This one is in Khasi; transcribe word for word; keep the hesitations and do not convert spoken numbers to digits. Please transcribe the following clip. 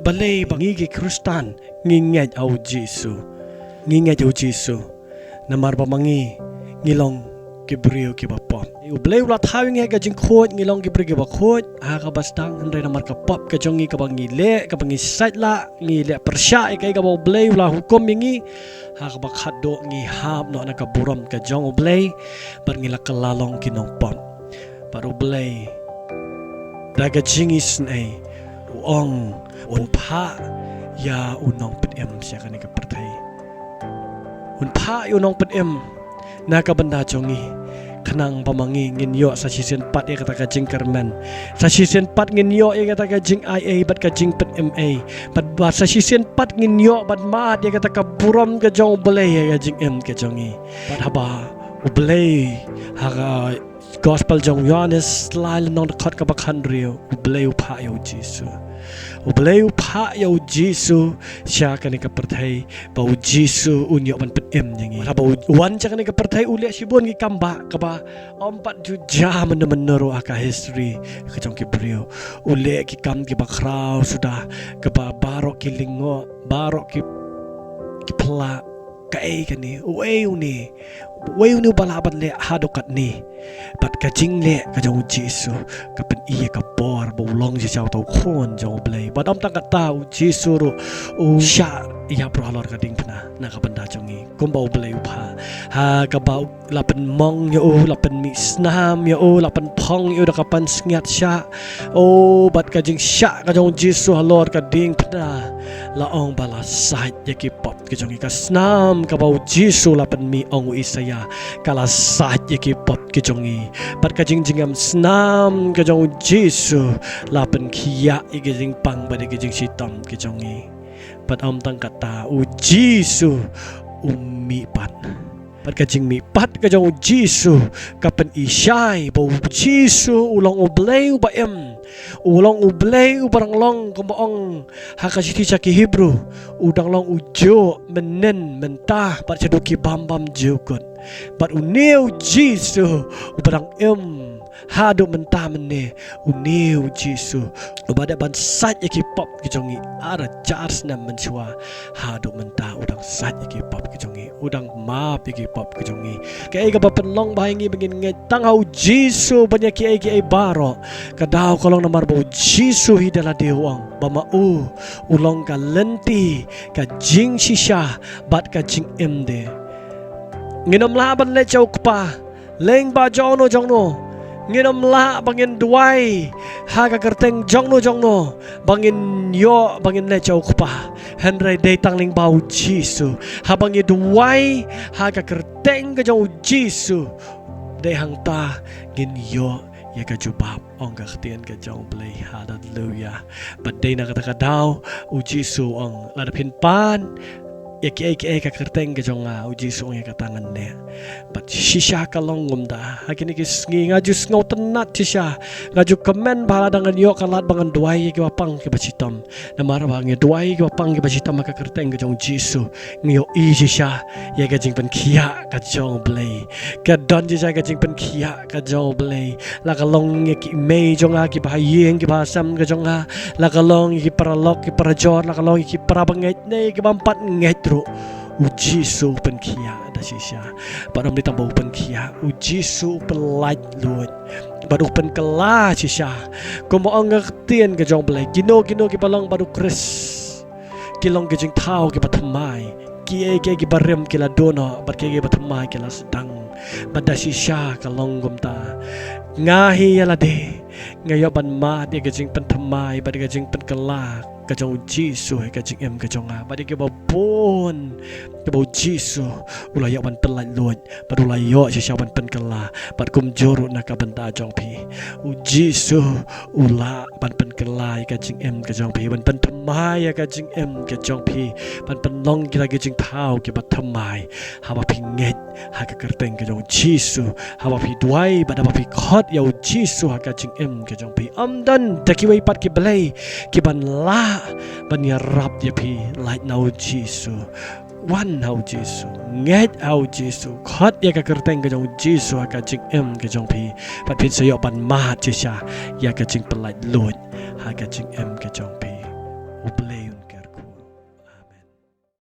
Balei ba ngi ki Khristan ngi ngeit ha u Jisu? Ngi ngeit ha u Jisu namar ba ma ngi ngi long ki briew kiba pop. U Blei u la thaw ïa ngi ha ka jingkhuid, ngi long ki briew kiba khuid ha kaba sdang, hynrei namar ka pop ka jong ngi kaba ngi leh, kaba ngi sait lah, ngi leh pyrshah ïa kaei kaba u Blei u la hukum ïa ngi, ha kaba khatduh ngi hap noh na ka burom ka jong u Blei bad ngi la kylla long ki nongpop. Bad u Blei da ka jingisynei u ong un phah ïa u nongpynim sha kane ka pyrthei. Un phah ïa u nongpynim na ka bynta jong ngi, khnang ba ma ngi ngin ïoh sa shisien pat ïa kata ka jingkyrmen, sa shisien pat ngin ïoh ïa kata ka jingaiei bad ka jingpynim ei, bad ba sa shisien pat ngin ïoh ban mad ïa kata ka burom ka jong u Blei ïa ka jingim ka jong ngi. Bad haba u Blei ha ka Gospel jong u Ïohannes lai lynnong dkhot kaba khathynriew, u Blei u phah ïa u Jisu. U Blei u phah ïa u Jisu sha kane ka pyrthei ba u Jisu un ïoh ban pynim ïa ngi. Haba u wan sha kane ka pyrthei u leh shibun ki kam ba kaba ym pat ju jia mynno mynno ruh ha ka history ka jong ki briew. U leh ki kam kiba khraw suda, kaba baroh ki lyngngoh, baroh ki, ki pla, kaei kane, uei une, uei une uba lah ban leh haduh katne. Bad ka jingleh ka jong u Jisu ka pyni ïa ka bor ba u long shisha uta u khun jong u Blei. Bad ym tang kata, u Jisu ruh u shah ïap ruh halor ka diengphna na ka bynta jong ngi, kumba u Blei u phah. Ha kaba la pynmong ïa u, la pynmih snam ïa u, la pynphong ïa u da ka pansngiat shah. O, bad ka jingshah ka jong u Jisu halor ka diengphna la ong ba la sait ïa ki pop ki jong ngi. Ka snam kaba u Jisu la pynmih, ong u Isaïah, ka la sait ïa ki pop ki jong ngi. Bad ka jingjngem snam ka jong u Jisu la pynkhiah ïa ki jingpang bad ïa ki jingshitom ki jong ngi. Bad ym tang kata, u Jisu u mihpat. Bad ka jingmihpat ka jong u Jisu ka pyni shai ba u Jisu u long u Blei uba im. U long u Blei uba dang long, kumba ong ha ka shithi sha ki Hebru, u dang long u juh mynhynnin, mynta bad shaduh ki bam bam jukut. Bad une u Jisu uba dang im haduh mynta mynne, une u Jisu uba dei ban sait ïa ki pop ki jong ngi ar hajar snem mynshuwa, haduh mynta u dang sait ïa ki pop ki jong ngi, u dang map ïa ki pop ki jong ngi. Kaei kaba pynlong ba ha ngi ba ngin ngeit tang ha u Jisu ban ïa kiei kiei baroh? Ka daw ka long namar ba u Jisu hi da lade u ong ba ma u u long ka lynti, ka jingshisha bad ka jingim de. Ngin ym lah ban leit sha u Kpa lyngba jongno jongno. Ngin ym lah ba ngin duwai ha ka kyrteng jongno jongno ba ngin ïoh, ba ngin leit sha u Kpa. Hynrei dei tang lyngba u Jisu. Haba ngi duwai ha ka kyrteng ka jong u Jisu, dei hangta ngin ïoh ïa ka jubab, ong ka ktien ka jong u Blei. Haleluya. Bad dei na kata ka daw u Jisu u ong, lada phin pan ïa kiei kiei ha ka kyrteng ka jong nga, u Jisu u ong, ïa kata ngan leh. Bad shisha ka long kumta ha kine ki sngi, nga ju sngewtynnat shisha, nga ju kmen ba lada ngan ïoh ka lad ba ngan duwai ïa kiba pang kiba shitom. Namar ba ngi duwai ïa kiba pang kiba shitom ha ka kyrteng ka jong u Jisu, ngi ïohi shisha ïa ka jingpynkhiah ka jong u Blei. Ka don shisha ka jingpynkhiah ka jong u Blei. La ka long ïa ki mei jong nga, kiba ha ïing kiba ha sem ka jong nga, la ka long ïa ki paralok ki parajor, la ka long ïa ki para bangeit ne ki bym pat ngeit ruh, u Jisu u pynkhiah da shisha. Bad ym dei tang ba u pynkhiah, u Jisu u pynlait luid bad u pynkylla shisha. Kumba ong ka ktien ka jong u Blei, kino kino kiba long bad u Khrist ki long ki jingthaw kiba thymmai. Kiei kiei kiba rim ki la duh noh, bad kiei kiei kiba thymmai ki la sdang. Bad da shisha ka long kumta. Nga hi ïa lade nga ïoh ban mad ïa ka jingpynthymmai bad ïa ka jingpynkylla ka jong u Jisu ha ka jingim ka jong nga. Bad ïa kiba bun kiba u Jisu u la ïoh ban pynlait luid bad u la ïoh shisha ban pynkylla, bad kumjuh ruh na ka bynta jong phi. U Jisu u lah ban pynkylla ïa ka jingim ka jong phi, ban pynthymmai ïa ka jingim ka jong phi, ban pynlong kita ki jingthaw kiba thymmai haba phi ngeit ha ka kyrteng ka jong u Jisu, haba phi duwai bad haba phi khot ïa u Jisu ha ka jingim ka jong phi. Ym don da kiwei pat ki blei ki ban lah ban ïarap ïa phi, lait na u Jisu. Wan ha u Jisu, ngeit ha u Jisu, khot ïa ka kyrteng ka jong u Jisu ha ka jingim ka jong phi, bad phin sa ïoh ban mad shisha ïa ka jingpynlait luid ha ka jingim ka jong phi. U Blei